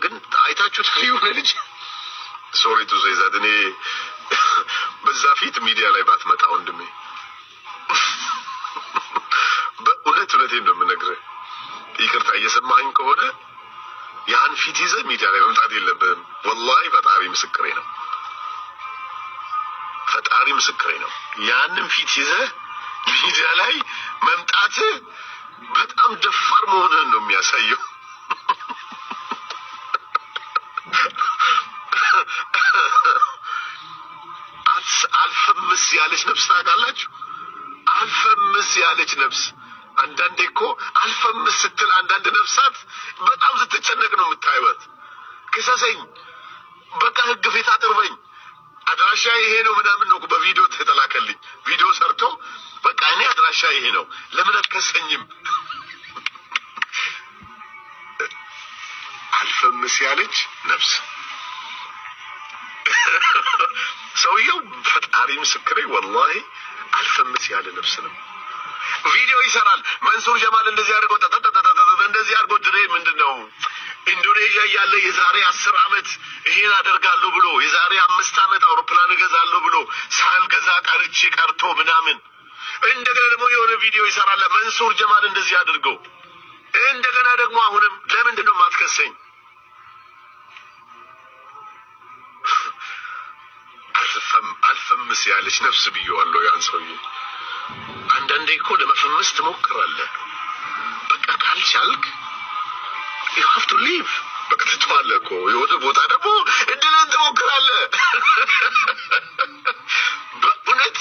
ግን አይታችሁታል። የሆነ ልጅ፣ sorry to say that፣ እኔ በዛ ፊት ሚዲያ ላይ ባትመጣ ወንድሜ፣ በእውነት እውነቴን ነው የምነግርህ። ይቅርታ፣ እየሰማኸኝ ከሆነ ያን ፊት ይዘህ ሚዲያ ላይ መምጣት የለብህም። ወላሂ ፈጣሪ ምስክሬ ነው። ፈጣሪ ምስክሬ ነው። ያንን ፊት ይዘህ ሚዲያ ላይ መምጣትህ በጣም ደፋር መሆንህን ነው የሚያሳየው። አልፈምስ ያለች ነፍስ ታውቃላችሁ? አልፈምስ ያለች ነፍስ። አንዳንዴ እኮ አልፈምስ ስትል አንዳንድ ነፍሳት በጣም ስትጨነቅ ነው የምታይበት። ክሰሰኝ፣ በቃ ህግ ፊት አቅርበኝ፣ አድራሻ ይሄ ነው ምናምን ነው በቪዲዮ ተላከልኝ። ቪዲዮ ሰርቶ በቃ እኔ አድራሻ ይሄ ነው፣ ለምን አትከሰኝም? አልፈምስ ያለች ነፍስ። ሰውየው ፈጣሪ ምስክሬ ወላሂ አልፈምስ ያለ ነፍስ ነው። ቪዲዮ ይሰራል። መንሱር ጀማል እንደዚህ አድርጎ፣ እንደዚህ አድርጎ፣ ድሬ ምንድን ነው ኢንዶኔዥያ እያለ የዛሬ 10 ዓመት ይሄን አደርጋለሁ ብሎ፣ የዛሬ 5 ዓመት አውሮፕላን እገዛለሁ ብሎ ሳልገዛ ቀርቼ ቀርቶ ምናምን፣ እንደገና ደግሞ የሆነ ቪዲዮ ይሰራል። መንሱር ጀማል እንደዚህ አድርገው፣ እንደገና ደግሞ አሁንም ለምንድን ነው የማትከሰኝ? አልፈምስ ያለች ነፍስ ብዬዋለሁ ያን ሰውዬ። አንዳንዴ እኮ ለመፈመስ ትሞክራለህ። በቃ ካልቻልክ you have to leave። በቃ ትተዋለህ እኮ። የሆነ ቦታ ደግሞ እድልን ትሞክራለህ። በእውነት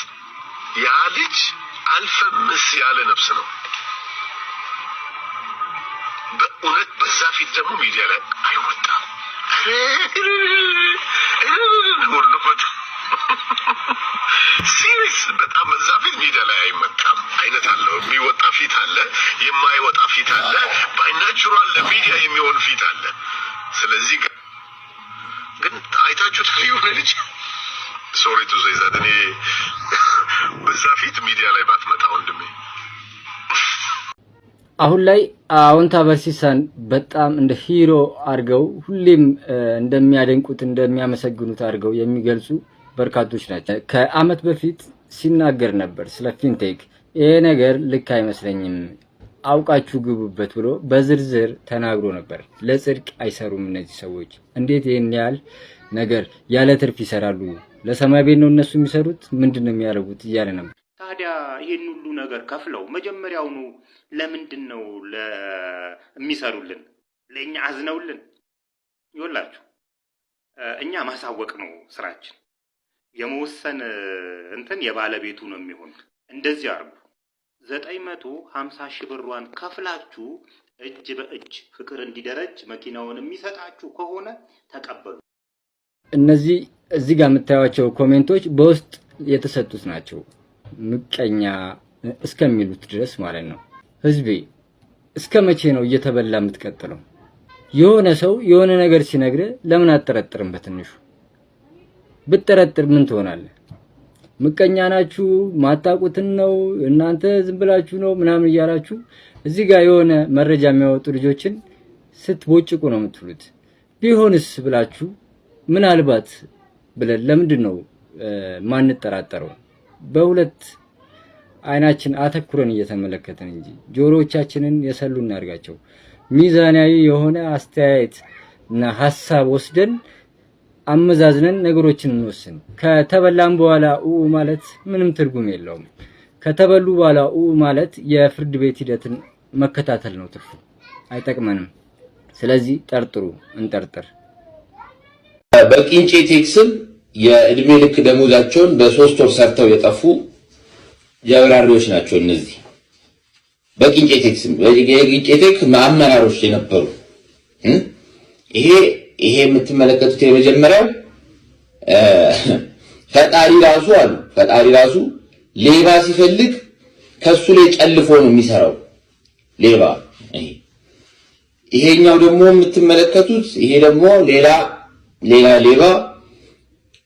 ያ ልጅ አልፈምስ ያለ ነፍስ ነው። በእውነት በዛ ፊት ደግሞ ሚዲያ ላይ አይወጣም። ነውር ነው በጣም serious። በጣም በዛ ፊት ሚዲያ ላይ አይመጣም። አይነት አለው። የሚወጣ ፊት አለ፣ የማይወጣ ፊት አለ፣ by natural ለሚዲያ የሚሆን ፊት አለ። ስለዚህ ግን አይታችሁታል። የሆነ ልጅ፣ sorry to say that፣ እኔ በዛ ፊት ሚዲያ ላይ ባትመጣ ወንድሜ። አሁን ላይ አዎንታ በርሲሳን በጣም እንደ hero አድርገው ሁሌም እንደሚያደንቁት፣ እንደሚያመሰግኑት አድርገው የሚገልጹ በርካቶች ናቸው። ከአመት በፊት ሲናገር ነበር ስለ fintech። ይሄ ነገር ልክ አይመስለኝም፣ አውቃችሁ ግቡበት ብሎ በዝርዝር ተናግሮ ነበር። ለጽድቅ አይሰሩም እነዚህ ሰዎች። እንዴት ይህን ያህል ነገር ያለ ትርፍ ይሰራሉ? ለሰማይ ቤት ነው እነሱ የሚሰሩት? ምንድን ነው የሚያደርጉት? እያለ ነበር። ታዲያ ይህን ሁሉ ነገር ከፍለው መጀመሪያውኑ ለምንድን ነው የሚሰሩልን? ለእኛ አዝነውልን? ይወላችሁ እኛ ማሳወቅ ነው ስራችን። የመወሰን እንትን የባለቤቱ ነው የሚሆን። እንደዚህ አርጉ። 950,000 ብሯን ከፍላችሁ እጅ በእጅ ፍቅር እንዲደረጅ መኪናውን የሚሰጣችሁ ከሆነ ተቀበሉ። እነዚህ እዚህ ጋር የምታዩቸው comment ኦች በውስጥ የተሰጡት ናቸው። ምቀኛ እስከሚሉት ድረስ ማለት ነው። ህዝቤ፣ እስከ መቼ ነው እየተበላ የምትቀጥለው? የሆነ ሰው የሆነ ነገር ሲነግር ለምን አትጠረጥርም? በትንሹ ብትጠረጥር ምን ትሆናለህ? ምቀኛ ናችሁ፣ ማታውቁትን ነው እናንተ፣ ዝም ብላችሁ ነው ምናምን እያላችሁ እዚህ ጋር የሆነ መረጃ የሚያወጡ ልጆችን ስትቦጭቁ ነው የምትውሉት። ቢሆንስ ብላችሁ ምናልባት ብለን ለምንድን ነው ማንጠራጠረው? በሁለት አይናችን አተኩረን እየተመለከትን እንጂ ጆሮዎቻችንን የሰሉ እናድርጋቸው። ሚዛናዊ የሆነ አስተያየት እና ሀሳብ ወስደን አመዛዝነን ነገሮችን እንወስን። ከተበላም በኋላ ኡ ማለት ምንም ትርጉም የለውም። ከተበሉ በኋላ ኡ ማለት የፍርድ ቤት ሂደትን መከታተል ነው ትርፉ፣ አይጠቅመንም። ስለዚህ ጠርጥሩ፣ እንጠርጥር። በቂንጬ ቴክስም የእድሜ ልክ ደሞዛቸውን በ3 ወር ሰርተው የጠፉ ጀብራሪዎች ናቸው። እነዚህ በቂንጬ ቴክስም የቂንጬ ቴክ አመራሮች የነበሩ። ይሄ የምትመለከቱት የመጀመሪያው ፈጣሪ ራሱ አሉ፣ ፈጣሪ ራሱ ሌባ ሲፈልግ ከሱ ላይ ጨልፎ ነው የሚሰራው ሌባ። ይሄኛው ደግሞ የምትመለከቱት ይሄ ደግሞ ሌላ ሌባ፣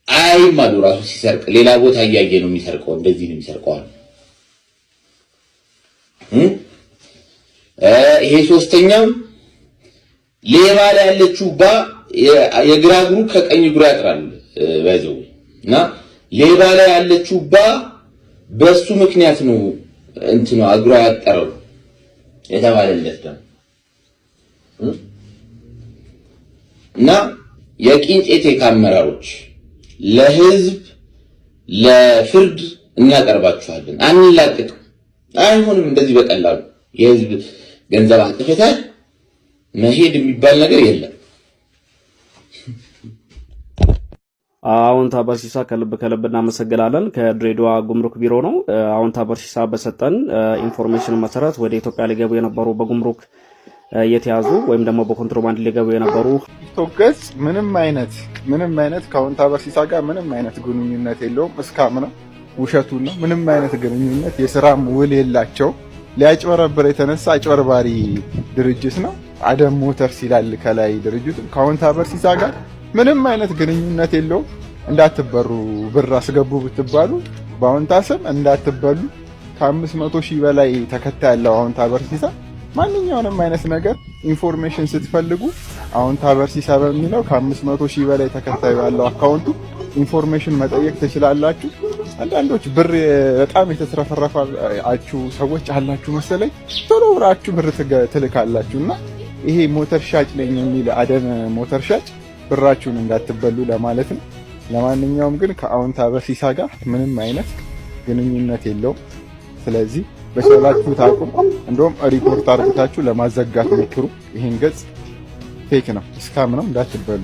አይም አሉ፣ ራሱ ሲሰርቅ ሌላ ቦታ እያየ ነው የሚሰርቀው። እንደዚህ ነው የሚሰርቀው አሉ። ይሄ ሶስተኛው ሌባ ላይ ያለችው ባ የግራ እግሩ ከቀኝ እግሩ ያጥራል by the way። እና ሌባ ላይ ያለችው ባ በሱ ምክንያት ነው እንትኑ እግሯ ያጠረው የተባለለት ደግሞ። እና የቂንጬ ቴክ አመራሮች ለህዝብ ለፍርድ እናቀርባችኋለን። አንላቀቅም። አይሆንም። እንደዚህ በቀላሉ የህዝብ ገንዘብ አጥፍተህ መሄድ የሚባል ነገር የለም። አዎንታ በርሲሳ ከልብ ከልብ እናመሰግናለን። ከድሬዳዋ ጉምሩክ ቢሮ ነው። አዎንታ በርሲሳ በሰጠን information መሰረት ወደ ኢትዮጵያ ሊገቡ የነበሩ በጉምሩክ የተያዙ ወይም ደግሞ በኮንትሮባንድ ሊገቡ የነበሩ ቲክቶክ ገጽ ምንም አይነት ከአዎንታ በርሲሳ ጋር ምንም አይነት ግንኙነት የለውም። Scam ነው፣ ውሸቱን ነው። ምንም አይነት ግንኙነት የስራም ውል የላቸው። ሊያጭበረብር የተነሳ አጭበርባሪ ድርጅት ነው። አደም ሞተርስ ይላል ከላይ ድርጅቱ። ከአዎንታ በርሲሳ ጋር ምንም አይነት ግንኙነት የለውም። እንዳትበሩ፣ ብር አስገቡ ብትባሉ በአዎንታ ስም እንዳትበሉ። ከ500,000 በላይ ተከታይ ያለው አዎንታ በርሲሳ፣ ማንኛውንም አይነት ነገር information ስትፈልጉ አዎንታ በርሲሳ በሚለው ከ500,000 በላይ ተከታይ ባለው account ኡ information መጠየቅ ትችላላችሁ። አንዳንዶች ብር በጣም የተትረፈረፋችሁ ሰዎች አላችሁ መሰለኝ፣ ቶሎ ብራችሁ ብር ትልካላችሁ። እና ይሄ ሞተር ሻጭ ነኝ የሚል አደም ሞተር ሻጭ ብራችሁን እንዳትበሉ ለማለት ነው። ለማንኛውም ግን ከአዎንታ በርሲሳ ጋር ምንም አይነት ግንኙነት የለውም። ስለዚህ በቻላችሁት አቅም እንደውም ሪፖርት አድርጋችሁ ለማዘጋት ሞክሩ። ይሄን ገጽ fake ነው፣ scam ነው፣ እንዳትበሉ።